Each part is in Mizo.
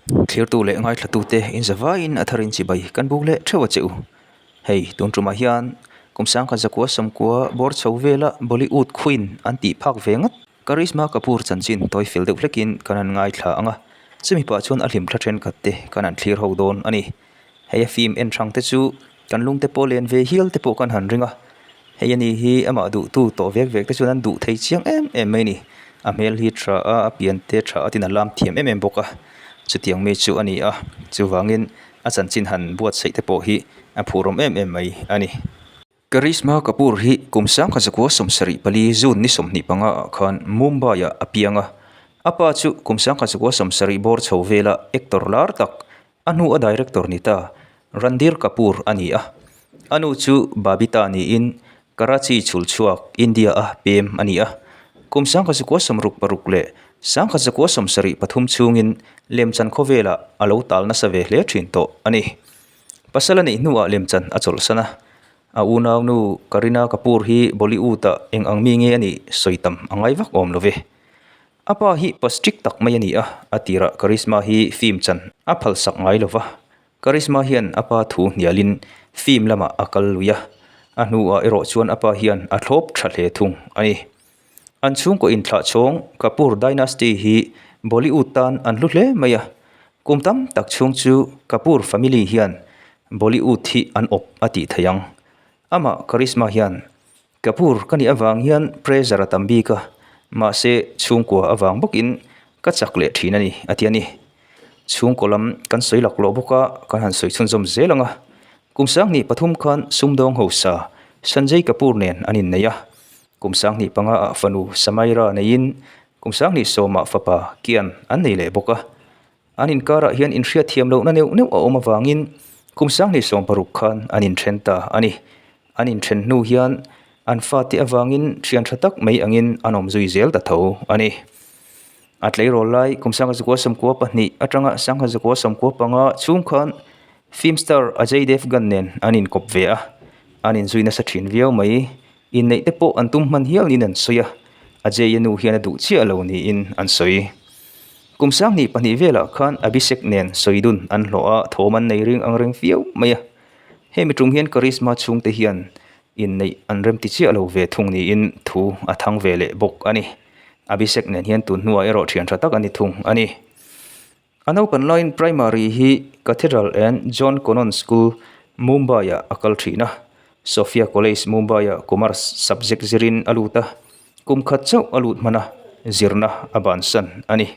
Thlirtu leh ngaithlatute inzavaiin a tharin chibai kan buk leh theuh a che u. Hei, tun tumah hian kum sangkhat zakua sawmkua bawr chho vela Bollywood Queen an tih phak ve ngat. Karisma Kapoor chanchin tawi fel deuh hlekin kan han ngaithla ang a, chumi pah chuan a hlim thla thenkhat te kan han thlir ho dawn a ni. Hei a film en hrang te chu kan lungte pawh len ve hial te pawh kan han ring a, hei ani hi amah duhtu tawh vek vek te chuan an duh thei chiang em em mai a ni. A hmel hi tha a, a pian te tha a tin a lam thiam em em bawk a, chutiang mi chu a ni a, chuvangin a chanchin han buatsaih te pawh hi a phurawm em em mai a ni. Karisma Kapoor hi kum sangkhat zakua 74 June ni 25 ah khan Mumbai ah a piang a. A pa chu kum 1970 bawr chho vela actor lar tak, a hnu a director ni ta, Randhir Kapoor a ni a. A nu chu Babita niin Karachi chhul chhuak India a pem a ni a. Kum 1966 leh 1973 chhungin lemchan khawvelah a lo tal nasa ve hle thin tawh a ni. Pasal a neih hnuah lemchan a chawlhsan a, a unaunu Kareena Kapoor hi Bollywood-ah eng ang mi nge a nih sawi tam a ngai vak awm lo ve. A pa hi pa strict tak mai a ni a, a tirah Karisma hi film chan a phalsak ngai lo va, Karisma hian a pa thu hnialin film lamah a kal lui a, a hnuah erawh chuan a pa hian a thlawp tha hle thung a ni. An chhungkaw inthlah chhawng Kapoor Dynasty hi Bollywood tan an hlu hle mai a, kum tam tak chhung chu Kapoor family hian Bollywood hi an awp a tih theih ang. Amah Karisma hian Kapoor ka nih avang hian pressure a tam bik a, mahse chhungkua avang bawkin ka chak leh thin a ni a ti a ni. Chhungkaw lam kan sawi laklawh bawk a, kan han sawi chhunzawm zel ang a. Kum 2003 khan sumdawng hausa Sanjay Kapoor nen an innei a, Kum 2005 ah fanu Samaira neiin kum 2010 ah fapa Kian an nei leh bawk a. An inkarah hian inhriatthiam lohna neuh neuh a awm avangin kum 2016 khan an inthen ta a ni. An inthen hnu hian an fate avangin thian tha tak mai angin an awm zui zel ta tho a ni. A tleirawl lai kum 1992 atanga 1995 chhung khan film star Ajay Devgan nen an inkawp ve a, an inzui nasa thin viau mai. Inneih te pawh an tum hman hial niin an sawi a, Ajay-a nu hian a duh chiah lo niin an sawi. Kum 22 velah khan Abhishek nen sawi dun an hlawh a, thawm an nei ring ang reng viau mai a. Hemi tum hian Karisma chhungte hian inneih an remti chiah lo ve thung niin thu a thang ve leh bawk a ni. Abhishek nen hian tun hnuah erawh thian tha tak a ni thung a ni. A naupan laiin Primary hi Cathedral and John Connon School, Mumbai-ah a kal thin a. Sophia College, Mumbai-ah Commerce subject zirin a lut a, kum khat chauh a lut hman a, zirna a bansan a ni.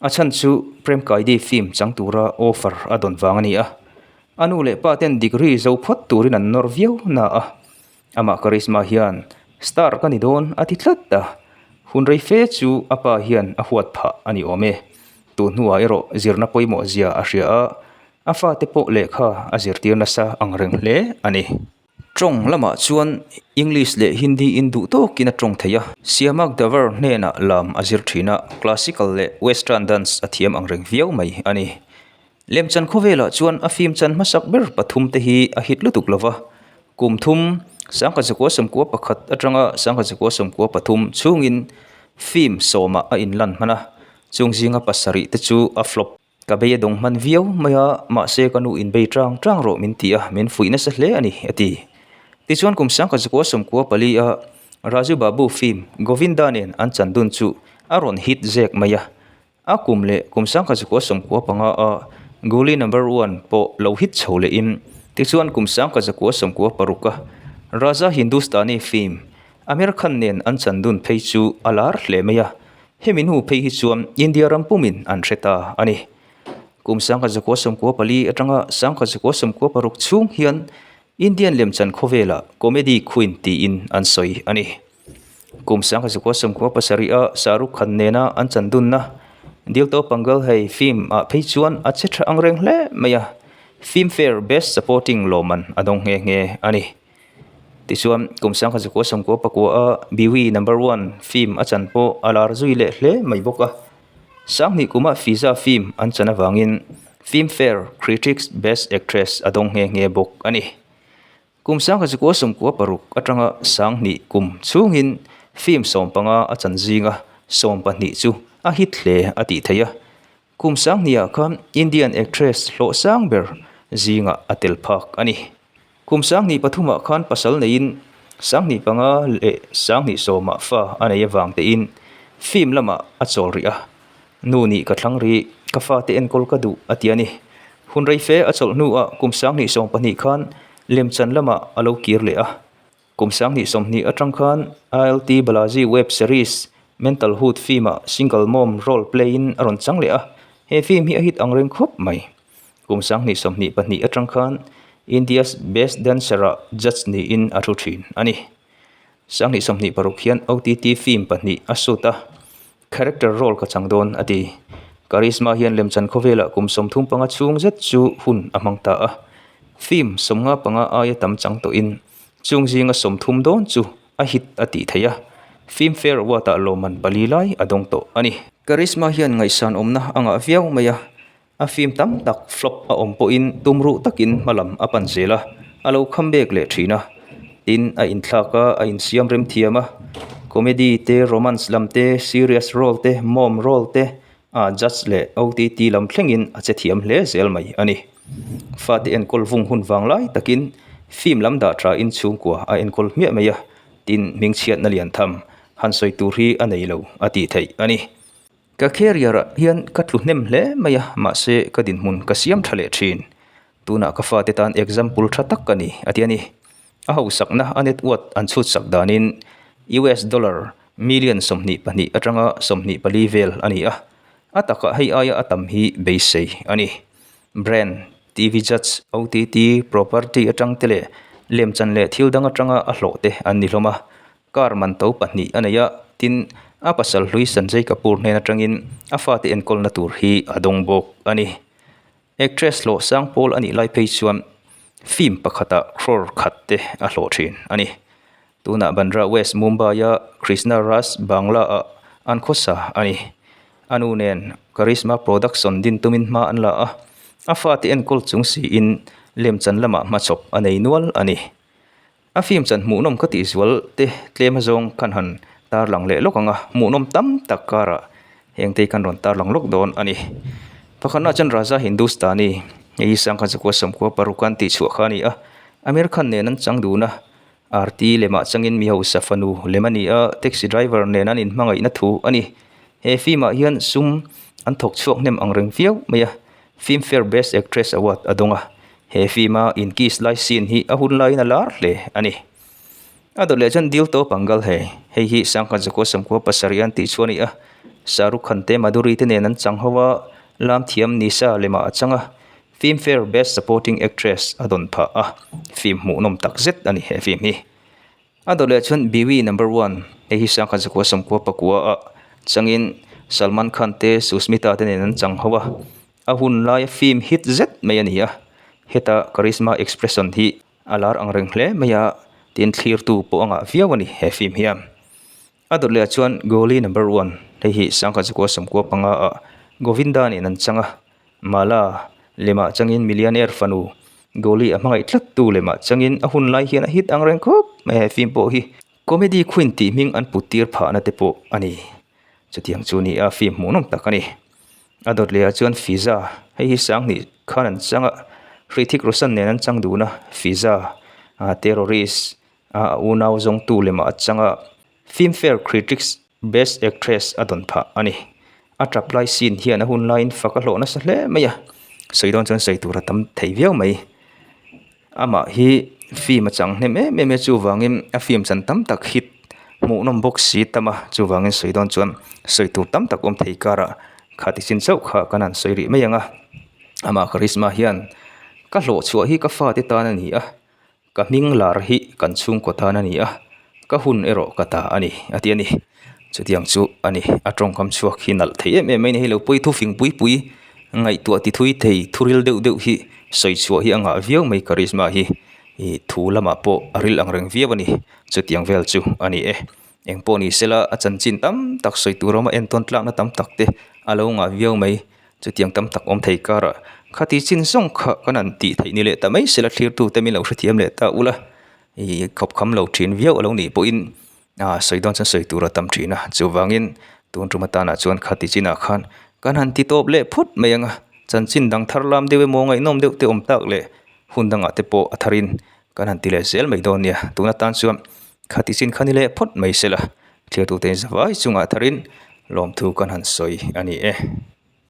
A chhan chu Prem Kaidi film chang tura offer a dawn vang a ni a. A nu leh pa ten degree zo phawt turin an nawr viau na a. Amah Karisma hian star ka ni dawn a ti tlat a, hun rei fe chu a pa hian a huat phah a ni awm e. Tun hnuah erawh zirna pawimawh zia a hria a, a fate pawh lehkha a zirtir nasa ang reng hle a ni. Tawng lamah chuan English leh Hindi in duh tawkin a tawng thei a, Siamak Davar hnenah lam a zir thin a, classical leh western dance a thiam ang reng viau mai a ni. Lemchan khawvelah chuan a film chan hmasak ber pathum te hi a hit lutuk lo va, kum thum, 1991 atanga 1993 chhungin film sawmah a inlan hman a, chung zinga pasarih te chu a flop. Ka bei a dawng hman viau mai a, mahse ka nu inbei tang tang rawh min ti a, min fuih nasa hle a ni, a ti. Tichuan kum 1994 a Raju Babu film Govinda nen an chan dun chu a rawn hit zek mai a, A kum leh kum 1995 a Guli Number One pawh lo hit chho lehin tichuan kum 1996 a Raja Hindustani film Amir Khan nen an chan dun phei chu a lar hle mai a, hemi hnu phei hi chuan India ram pumin an hre ta a ni. Kum 1994 atanga 1996 chhung hian Indian lemchan khawvelah Comedy Queen tiin an sawi a ni. Kum 1997 a Shah Rukh Khan nena an chan dunna Dil To Pangal Hai film ah phei chuan a che tha ang reng hle mai a, Filmfare Best Supporting lawmman a dawng nghe nghe a ni. Tichuan kum 1999 a Biwi Number One film a chan pawh a lar zui leh hle mai bawk a. Sanghnih kuma Fiza film an chan avangin Filmfare Critics Best Actress a dawng nghe nghe bawk a ni. Kum 1996 atanga 2000 kum chhungin film 15 a chan zinga 12 chu a hit hle a tih theih a. Kum sanghnih ah khan Indian actress hlawh sang ber zingah a tel phak a ni. Kum 2003 ah khan pasal neiin 2005 leh 2010 ah fa a nei avang tein film lamah a chawl rih a. Nu nih ka thlang rih, ka fate enkawl ka duh a ti a ni. Hun rei fe a chawlh hnuah kum 2020 khan lemchan lamah a lo kir leh a. Kum 2020 atang khan ALT Balaji web series Mental Hood film-ah single mom role play-in a rawn chang leh a, he film hi a hit ang reng khawp mai. Kum 2022 atang khan India's Best Dancer-ah judge niin a thu thin a ni. 2026 hian OTT film pahnih a shoot a. Character role ka chang dawn, a ti. Karisma hian lemchan khawvelah kum 35 chhung zet chu hun a hmang ta a. Film 55 aia tam chang tawhin chung zinga 30 dawn chu a hit a tih theih a. Filmfare Award-ah lawmman pali lai a dawng tawh a ni. Karisma hian ngaihsan awmna a ngah viau mai a. A film tam tak flop a awm pawhin tumruh takin hmalam a pan zel a, a lo kham bek leh thin a. Tin, a inthlak a, a insiam rem thiam a. Comedy te, romance lam te, serious role te, mom role te, a judge leh OTT lam thlengin a che thiam hle zel mai a ni. Fate enkawl vung hun vang lai takin film lam dah tha in chhungkua a enkawl hmiah mai a, tin hmingchhiatna lian tham han sawi tur hi a nei lo a tih theih a ni. Ka career ah hian ka tlu hnem hle mai a, mahse ka dinhmun ka siam tha leh thin. Tunah ka fate tan example tha tak ka ni, a ti a ni. A hausakna a net worth an chhutsak danin US dollar million 22 atanga 24 vel a ni a, a takah hei aia a tam hi beisei a ni. Brand, TV judge, OTT, property atang te leh lemchan leh thil dang atanga a hlawh te an ni hlawm a. Car man to pahnih a nei a, tin, a pasal hlui Sanjay Kapoor hnen atangin a fate enkawlna tur hi a dawng bawk a ni. Actress hlawh sang pawl a nih lai phei chuan film pakhatah crore khat te a hlawh thin a ni. Tunah Bandra West Mumbai-a Krishna Raj Bangla-ah an khawsa a ni. A nu nen Karisma Production din tumin hma an la a, a fate enkawl chung siin lemchan lamah hmachhawp a nei nual a ni. A film chan hmuhnawm ka tih zual te tlem a zawng khan han tarlang leh lawk ang a, hmuhnawm tam tak karah heng te hi khan rawn tarlang lawk dawn a ni. Pakhatna chuan Raja Hindustani hei hi Sangkhat Zakua Sawmkua paruk an tih chhuah kha a ni a, Amir Khan nen an chang dun a, Aarti lemah changin mi hausa fanu lem a ni a, taxi driver nen an inhmangaihna thu a ni. He film ah hian sum an thawk chhuak hnem ang reng viau mai a, Filmfare Best Actress Award a dawng a, he film-a inkiss lai scene hi a hun laiin a lar hle a ni. A dawt leh chuan Dil To Pangal Hai, hei hi Sangkhat Zakua Samkua pasarih an tih chu a ni a, Shah Rukh Khan te Madhuri te nen an chang ho a, lam thiam Nisha lemah a chang a, Filmfare Best Supporting Actress a dawn phah a, film hmuhnawm tak zet a ni he film hi. A dawt leh chuan Biwi Number One, hei hi Sangkhat Zakua Samkua Pakua ah changin Salman Khan te Sushmita te nen an chang ho a, a hun laia film hit zet mai a ni a, heta Karisma Expression hi a lar ang reng hle mai a, tin thlirtu pawh a ngah viau a ni he film hian. A dawt leh chuan Goli Number One, hei hi Sangkhat Zakua Samkua panga ah Govinda nen an chang a, Mala lemah changin millionaire fanu Goli a hmangaih tlat tu lemah changin a hun lai hian a hit ang reng khawp mai he film pawh hi Comedy Queen tih hming an put tir phahna te pawh a ni. Chutiang chu ni a film hmuhnawm tak a ni. A dawt lehah chuan Fiza, hei hi Sanghnih khan an chang a, Hrithik Roshan nen an chang dun a, Fiza, terrorist, a unau zawngtu lemah a chang a, Filmfare Critics Best Actress a dawn phah a ni. A tap lai scene hian a hun laiin fak a hlawh nasa hle mai a, sawi dawn chuan sawi tur a tam thei viau mai. Amah hi film a chang hnem em em a, chuvangin a film chan tam tak hit hmuhnawm bawk si tam a, chuvangin sawi dawn chuan sawi tur tam tak awm thei karah kha ti chin chauh kha kan han sawi rih mai ang a. Amah Karisma hian ka hlawh chhuah hi ka fate tan a ni a. Ka hming lar hi kan chhungkaw tan a ni a, ka hun erawh ka ta a ni, a ti a ni. Chutiang chu a ni, a tawngkam chhuak hi nalh thei em em mai a ni. Hei lo pawi thu fing pui pui, ngaihtuah ti thui thei, thu ril deuh deuh hi sawi chhuah hi a ngah viau mai Karisma hi. Ih thu lamah pawh a ril ang reng viau a ni. Chutiang vel chu a ni e. Eng pawh ni sela a chanchin tam tak sawi tur awma entawn tlakna tam tak te a lo ngah viau mai. Chutiang tam tak awm thei karah khati chin zawng kha kan han tih theih ni leh ta mai sela thlirtu te min lo hrethiam leh ta ula ih khawp kham lo thin viau a lo nih pawhin ah sawi dawn chuan sawi tur a tam thin a chuvangin tun tum atanah chuan khati chinah khan Kan han ti tawp leh phawt mai ang a, chanchin dang thar lam deuh emaw ngaihnawm deuh te awm tak leh hun dangah te pawh a tharin kan han ti leh zel mai dawn nia. Tun atan chuan khati chin kha ni leh phawt mai se la, thliartute in zavai chungah tharin lawmthu kan han sawi a ni e.